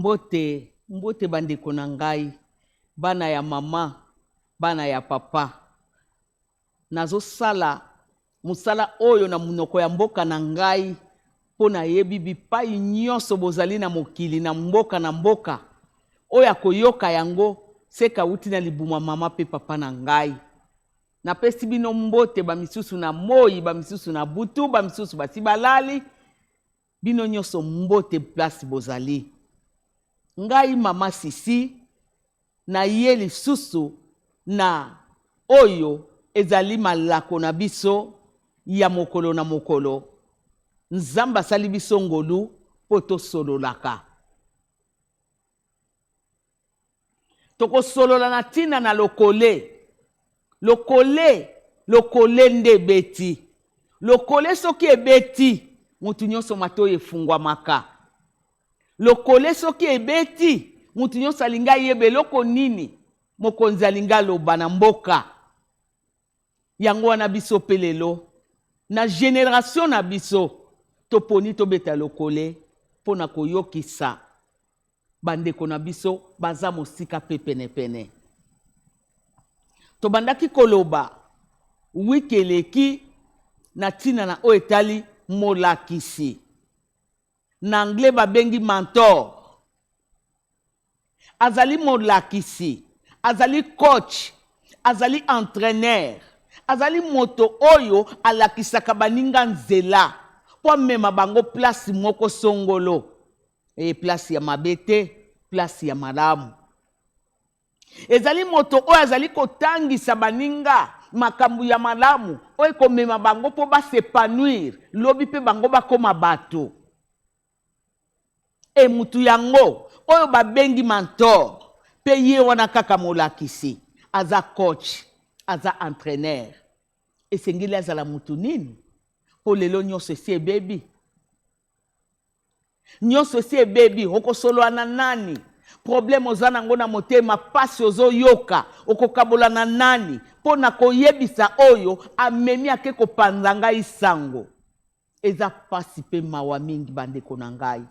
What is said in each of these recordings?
Mbote, mbote bandeko na ngai, bana ya mama, bana ya papa. Nazosala mosala oyo na monoko ya mboka na ngai mpo nayebi bipai nyonso bozali na mokili, na mboka na mboka. Oyo akoyoka yango seke awuti na libumu ya mama mpe papa na ngai. Napesi bino mbote, bamisusu na moi, bamisusu na butu, bamisusu basi balali. Bino nyonso mbote place bozali. Ngai mama Sisi naye lisusu na oyo ezali malako na biso ya mokolo na mokolo. Nzambe asali biso ngolu mpo tosololaka. Tokosolola na ntina na lokole. Lokole, lokole nde ebeti. Lokole soki ebeti, moto nyonso matoi efungwamaka. Lokole soki ebeti, moto nyonso alingi ayeba eloko nini mokonzi alingi aloba na mboka. Yango wana biso mpe lelo na generation na biso toponi tobeta lokole mpo na koyokisa bandeko na biso baza mosika mpe penepene. Tobandaki koloba wiki eleki na ntina na oyo etali molakisi. Na anglais babengi mentor. Azali molakisi, azali coach, azali entraineur, azali moto oyo alakisaka baninga nzela mpo amema bango place moko songolo. E place ya mabe te, place ya malamu. Ezali moto oyo azali kotangisa baninga makambo ya malamu oyo ekomema bango mpo ba s'epanouir lobi mpe bango bakoma bato. E mutu yango oyo babengi mentor mpe ye wana kaka molakisi, aza coach, aza entraineur. Esengeli azala mutu nini? Mpo lelo nyonso esi ebebi. Nyonso esi ebebi, okosolola na nani? Problème oza nango na motema, pasi ozoyoka, okokabola na nani? Mpo na koyebisa oyo amemi ake kopanza ngai sango. Eza pasi pe mawa mingi bandeko na ngai.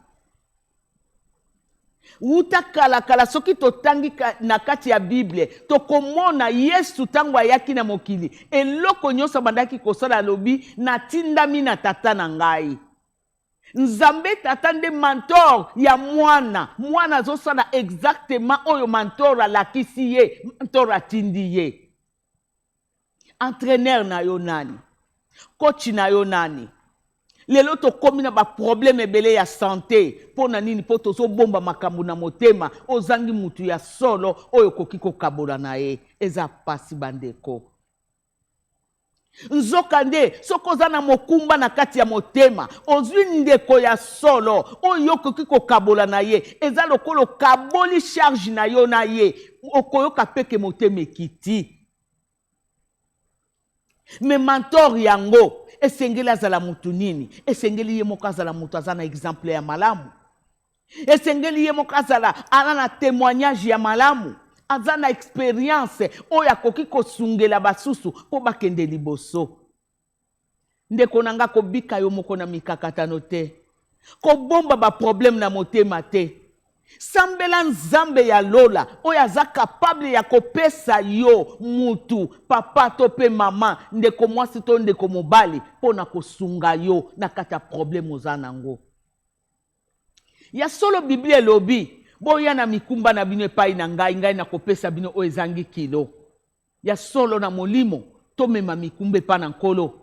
Wuta kala kala soki totangi na kati ya Bible, tokomona Yesu tango ayaki na mokili, eloko nyonso abandaki kosala alobi, natindami na Tata na ngai. Nzambe Tata nde mentor ya mwana. Mwana azosala exactement oyo mentor alakisi ye, mentor atindi ye. Entraîneur na yo nani? Coach na yo nani? Lelo tokomi na ba problème ebele ya sante. Mpo na nini? Mpo tozobomba makambo na motema. Ozangi mutu ya solo oyo okoki kokabola na ye. Eza pasi bandeko. Nzokande, soki oza na mokumba na kati ya motema, ozwi ndeko ya solo oyo okoki kokabola na ye, eza lokola okaboli charge na yo na ye, okoyoka pe ke motema ekiti. Mais mentor yango esengeli azala mutu nini? Esengeli ye moko azala mutu aza na exemple ya malamu. Esengeli ye moko azala aza na temoignage ya malamu, aza na experience oyo akoki kosungela basusu mpo bakende liboso. Ndeko na nga, kobika yo moko na mikakatano te, kobomba ba problème na motema te. Sambela Nzambe ya lola oyo aza capable ya kopesa yo mutu, papa to pe mama, ndeko mwasi to ndeko mobali mpo na kosunga yo na kati ya problème oza nango. Ya solo, Biblia elobi, Boya na mikumba na bino epai na ngai, ngai nakopesa bino oyo ezangi kilo. Ya solo, na molimo, tomema mikumba epai na Nkolo.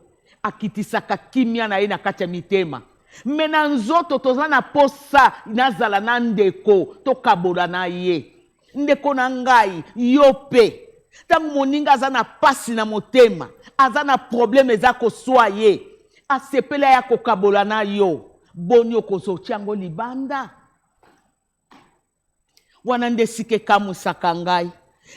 Akitisaka kimia na ye na kati ya mitema. Me na nzoto, toza na posa nazala na ndeko, tokabola na ye. Ndeko na ngai, yo pe, tango moninga aza na pasi na motema, aza na problème eza koswa ye, asepeli aya kokabola na yo, boni okozwa otia yango libanda? Wana nde esika ekamwisaka ngai,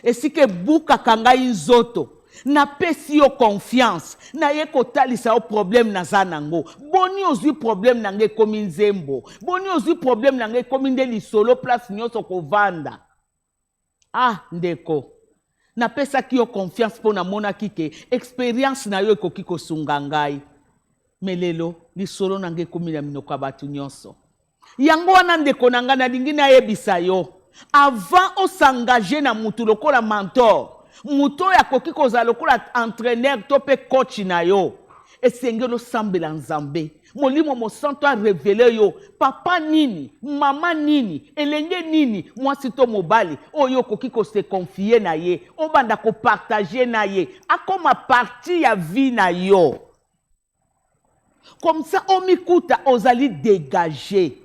esika ebukaka ngai nzoto. Napesi yo confiance, naye kotalisa yo problème naza nango. Boni ozwi problème na ngai ekomi nzembo? Boni ozwi problème na ngai ekomi nde lisolo place nyonso kovanda? Ah ndeko, napesaki yo confiance mpo namonaki ke experience na yo ekoki kosunga ngai. Mais lelo lisolo na ngai ekomi na minoko ya bato nyonso. Yango wana, ndeko na ngai, nalingi nayebisa yo, avant os'engager na mutu lokola mentor, moto oyo akoki kozala lokola entraîneur to mpe coach na yo, esengeli osambela Nzambe, Molimo Mosantu arévéler yo papa nini, mama nini, elenge nini, mwasi to mobali oyo okoki kose confier na ye, obanda kopartager na ye, akoma partie ya vie na yo. Comme ça omikuta ozali dégagé.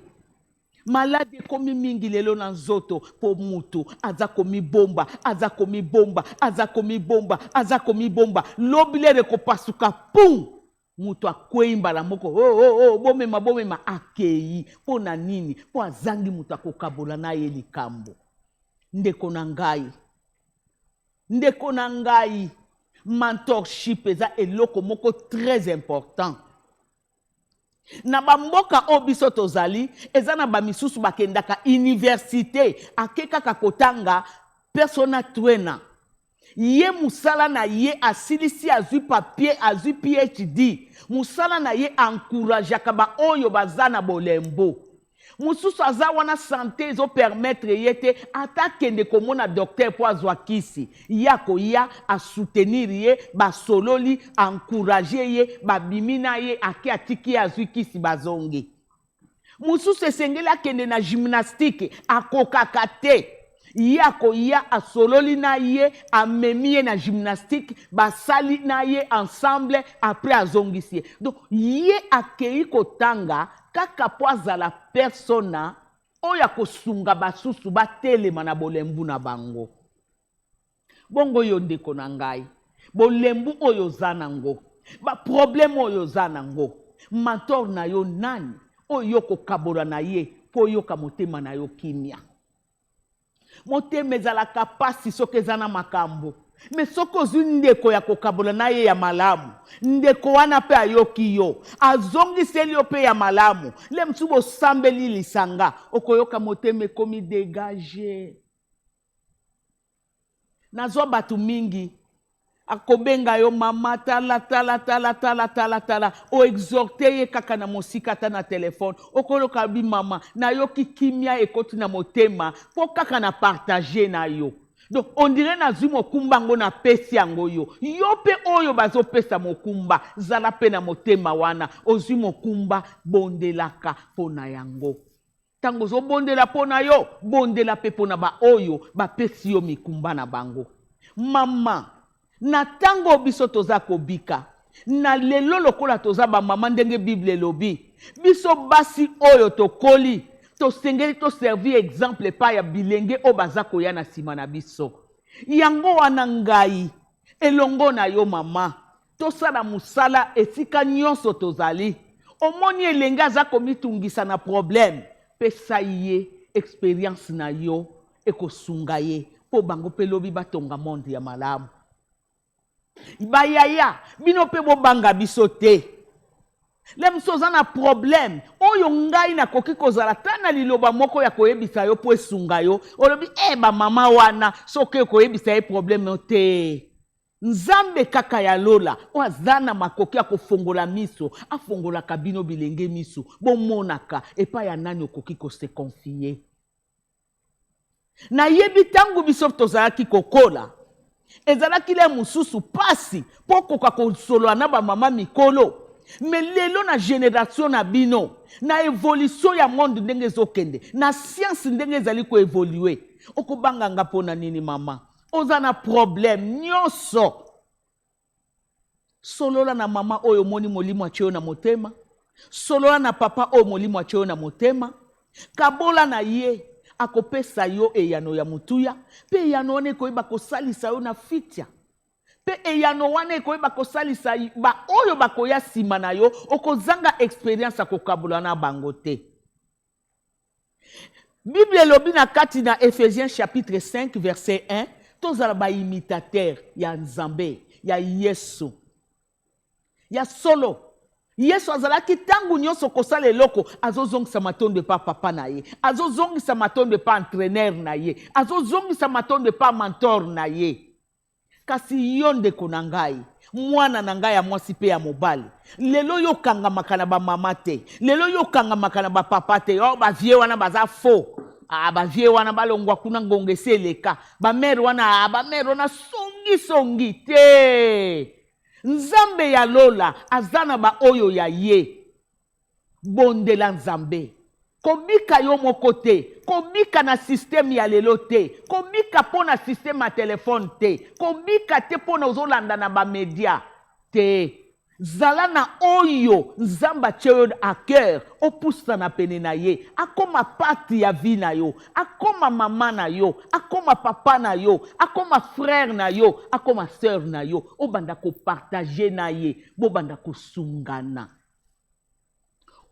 Maladi ekomi mingi lelo na nzoto mpo mutu aza komibomba, aza komibomba, aza komibomba, aza komibomba. Lobi lere ekopasuka, pum, moto akwei mbala moko. Oh, oh, oh, bomema, bomema, akei. Mpo na nini? Mpo azangi moto akokabola na ye likambo. Ndeko na ngai, ndeko na ngai, mentorship eza eloko moko très important. Na bamboka oyo biso tozali, eza na bamisusu bakendaka université, ake kaka kotanga personal trainer. Ye mosala na ye, asilisi, azwi papier, azwi PhD, mosala na ye encourageaka baoyo baza na bolembo. Mosusu aza wana, santé ezopermettre ye te ata akende komona docteur mpo azwa kisi. Ye akoya asoutenir ye, basololi, encourage ye, babimi na ye, ake, atiki ye, azwi kisi, bazongi. Mosusu esengeli akende na gymnastique, akokaka te. Ye akoya, asololi na ye, amemi ye na gymnastique, basali na ye ensemble, après azongisi ye. Donc ye akei kotanga kaka mpo azala persona oyo akosunga basusu batelema na bolembu na bango. Bongo yo, ndeko na ngai, bolembu oyo oza nango, baproblème oyo oza nango, mentor na yo nani oyo kokabola na ye mpo oyoka motema na yo kimia? Motema ezalaka pasi soki eza na makambo, mais soki ozwi ndeko ya kokabola na ye ya malamu, ndeko wana mpe ayoki yo, azongiseli yo mpe ya malamu, le mosusu bosambeli lisanga, okoyoka motema ekomi dégagé. Nazwa bato mingi akobenga yo: "Mama, tala, tala, tala, tala, tala, tala." Oexhorter ye kaka na mosika, ata na telefone, okoloka bi: "Mama, nayoki kimia ekoti na motema mpo kaka na partage na yo." Donc on dirait nazwi mokumba yango, napesi yango yo. Yo mpe oyo bazopesa mokumba, zala mpe na motema wana. Ozwi mokumba, bondelaka mpo na yango. Ntango ozobondela mpo na yo, bondela mpe mpo na baoyo bapesi yo mikumba na bango. Mama, na ntango biso toza kobika na lelo, lokola toza bamama, ndenge Bible elobi, biso basi oyo tokoli, tosengeli toservir exemple epai ya bilenge oyo baza koya na nsima na biso. Yango wana ngai elongo na yo, mama, tosala mosala esika nyonso tozali. Omoni elenge aza komitungisa na problème, pesa ye expérience na yo, ekosunga ye mpo bango mpe lobi batonga monde ya malamu. Bayaya, bino mpe bobanga biso te. Le mosusu oza na problème oyo ngai nakoki kozala ta na liloba moko ya koyebisa yo mpo esunga yo. Olobi e bamama wana, soki okoyebisa ye problème te, Nzambe kaka ya lola oyo aza na makoki ya kofongola miso, afongolaka bino bilenge miso, bomonaka epai ya nani okoki kose confier. Nayebi ntango biso tozalaki kokola, ezalaki le mosusu pasi mpo koka kosolola na bamama mikolo. Mais lelo na génération na bino, na évolution ya monde ndenge ezokende, na science ndenge ezali koévoluer, okobanganga mpo na nini? Mama, oza na problème nyonso, solola na mama oyo omoni Molimo atie yo na motema, solola na papa oyo Molimo atie yo na motema, kabola na ye, akopesa yo eyano ya motuya. Mpe eyano wana ekoyeba kosalisa yo na fitia, mpe eyano wana ekoyeba kosalisa baoyo bakoya nsima na yo. Okozanga expérience ya kokabola na bango te. Bible elobi na kati na Éphésiens chapitre 5 verset 1, tozala baimitateur ya Nzambe, ya Yesu. Ya solo, Yesu azalaki ntango nyonso kosala eloko, azozongisa matondo epa papa na ye, azozongisa matondo epa entraîneur na ye, azozongisa matondo epa mentor na ye. Kasi yo ndeko na ngai, mwana na ngai ya mwasi mpe ya mobali, lelo yo okangamaka na bamama te, lelo yo okangamaka na bapapa te. Oh, bavie wana baza faux. Ah, bavie wana balongwa kuna, ngonga esi eleka. Bamere wana, ah, bamere wana songisongi te. Nzambe ya lola aza na baoyo ya ye. Bondela Nzambe. Kobika yo moko te, kobika na système ya lelo te, kobika mpo na système ya telefone te, kobika te mpo na ozolanda na bamedia te. Zala na oyo Nzambe atie yo à cœur, opusana pene na ye, akoma partie ya vie na yo, akoma mama na yo, akoma papa na yo, akoma frère na yo, akoma sœur na yo, obanda kopartage na ye, bobanda kosungana.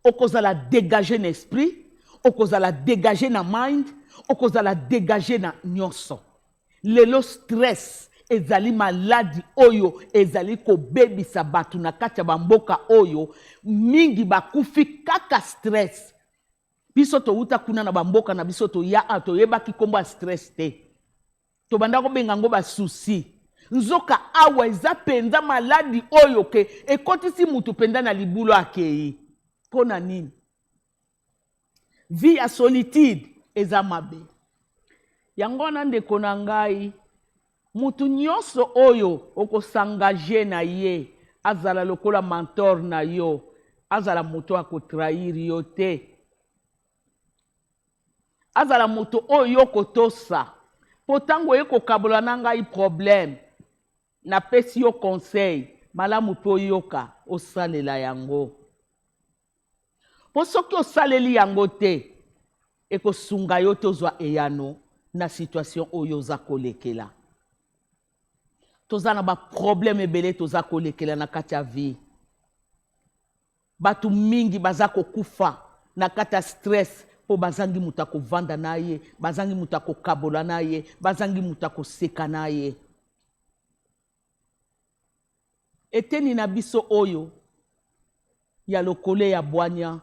Okozala dégagé na esprit, okozala dégagé na mind, okozala dégagé na nyonso. Lelo stress ezali maladi oyo ezali kobebisa bato na kati ya bamboka oyo mingi bakufi kaka stress. Biso towuta kuna na bamboka na biso, toya awa, toyebaki nkombo ya stress te, tobanda kobenga yango basusi. Nzoka awa eza mpenza maladi oyo ke ekotisi mutu mpenza na libulu. Akei mpo na nini? Vie ya solitude eza mabe. Yango wana, ndeko na ngai, mutu nyonso oyo okos'engager na ye, azala lokola mentor na yo, azala moto akotrahir yo te, azala moto oyo yo kotosa. Mpo ntango oye kokabola na ngai problème, napesi yo conseil malamu mpe oyoka, osalela yango. Mpo soki osaleli yango te, ekosunga yo te ozwa eyano na situation oyo oza kolekela. Toza na baproblème ebele toza kolekela na kati ya vie. Bato mingi baza kokufa na kati ya stress mpo bazangi moto akovanda na ye, bazangi moto akokabola na ye, bazangi moto akoseka na ye. Eteni na biso oyo ya lokole ya bwanya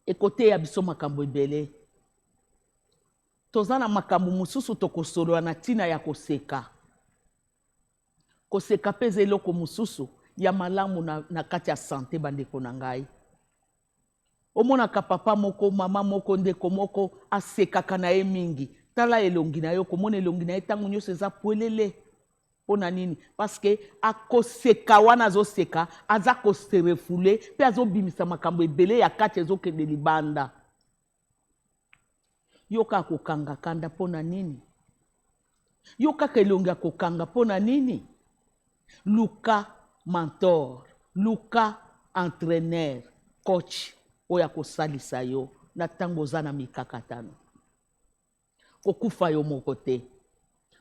ekoteya biso makambo ebele. Toza na makambo mosusu tokosolola na ntina ya koseka. Koseka mpe eza eloko mosusu ya malamu na kati ya santé. Bandeko na ngai, omonaka papa moko, mama moko, ndeko moko asekaka na ye mingi. Tala elongi na ye, okomona elongi na ye ntango nyonso eza pwelele. Mpo na nini? Parce que akoseka wana, azoseka, aza kose refouler mpe azobimisa makambo ebele ya kati, ezokende libanda. Yo kaka kokanga kanda mpo na nini? Yo kaka elongi ya kokanga mpo na nini? Luka mentor, luka entraîneur, coach oyo akosalisa yo na ntango oza na mikakatano. Kokufa yo moko te.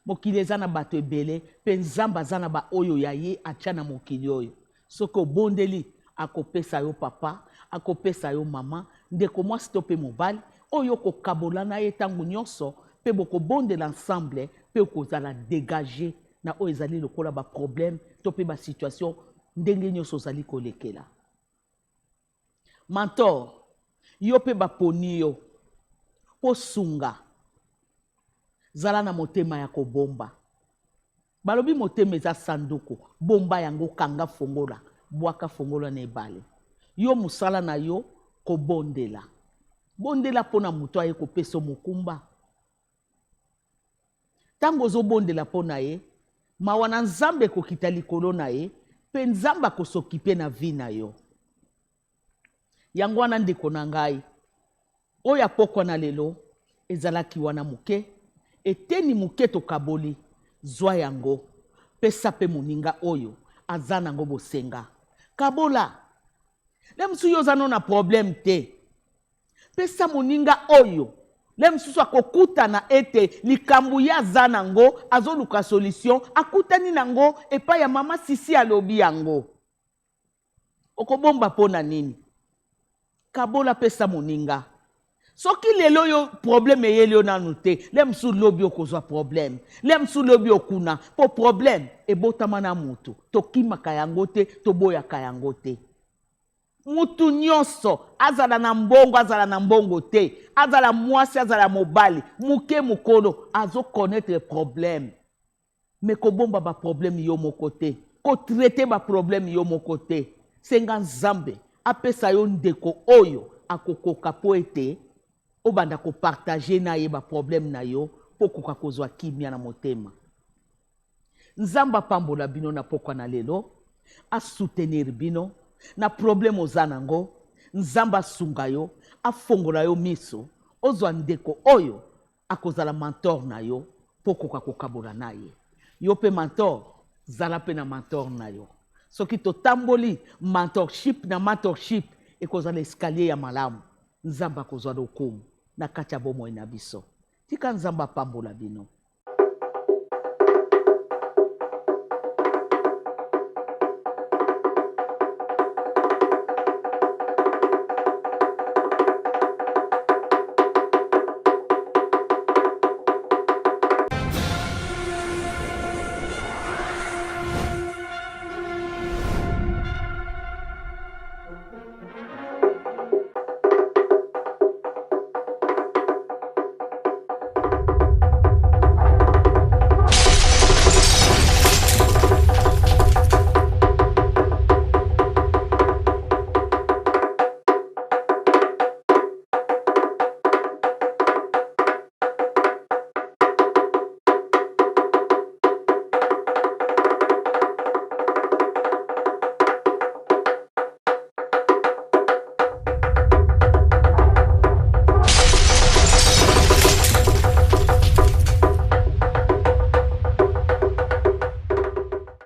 Mokili eza na bato ebele, mpe Nzambe aza na baoyo ya ye atya na mokili oyo. Soki obondeli, akopesa yo papa, akopesa yo mama, ndeko mwasi to mpe mobali oyo okokabola na ye ntango nyonso, mpe bokobondela ensemble, mpe okozala dégagé na oyo ezali lokola baproblème to mpe basituation ndenge nyonso ozali kolekela. Mentor, yo mpe baponi yo mpo sunga. Zala na motema ya kobomba. Balobi motema eza sanduku, bomba yango, kanga fongola, bwaka fongola na ebale. Yo mosala na yo kobondela. Bondela mpona moto aye kopesa mokumba. Ntango ozobondela mpo na ye, mawa na Nzambe ekokita likolo na ye, mpe Nzambe akos'occuper na vie na yo. Yango wana, ndeko na ngai, oyo apokwa na lelo ezalaki wana moke, eteni moke tokaboli. Zwa yango, pesa mpe moninga oyo aza nango bosenga. Kabola le mosusu. Yo oza no na problème te, pesa moninga oyo le mosusu akokutana ete likambo ye aza nango, azoluka solution, akutani nango epai ya mama Sisi, alobi yango. Okobomba mpo na nini? Kabola, pesa moninga. Soki lelo oyo problème eyeli yo nanu te, le mosusu lobi okozwa problème, le mosusu lobi okuna. Mpo problème ebotama na motu, tokimaka yango te, toboyaka yango te. Mutu nyonso, azala na mbongo, azala na mbongo te, azala mwasi, azala mobali, moke, mokolo, azoconnaître problème. Mais kobomba ba problème yo moko te, kotraite ba problème yo moko te. Senga Nzambe apesa yo ndeko oyo akokoka mpo ete obanda kopartage na ye ba problème na yo mpo okoka kozwa kimia na motema. Nzambe apambola bino na pokwa na lelo, asoutenir bino na problème oza nango. Nzambe asunga yo, afongola yo miso, ozwa ndeko oyo akozala mentor na yo mpo okoka kokabola na ye. Yo mpe mentor, zala mpe na mentor na yo. Soki totamboli mentorship na mentorship, ekozala escalier ya malamu. Nzambe akozwa lokumu na kati ya bomoi na biso. Tika Nzambe apambola bino.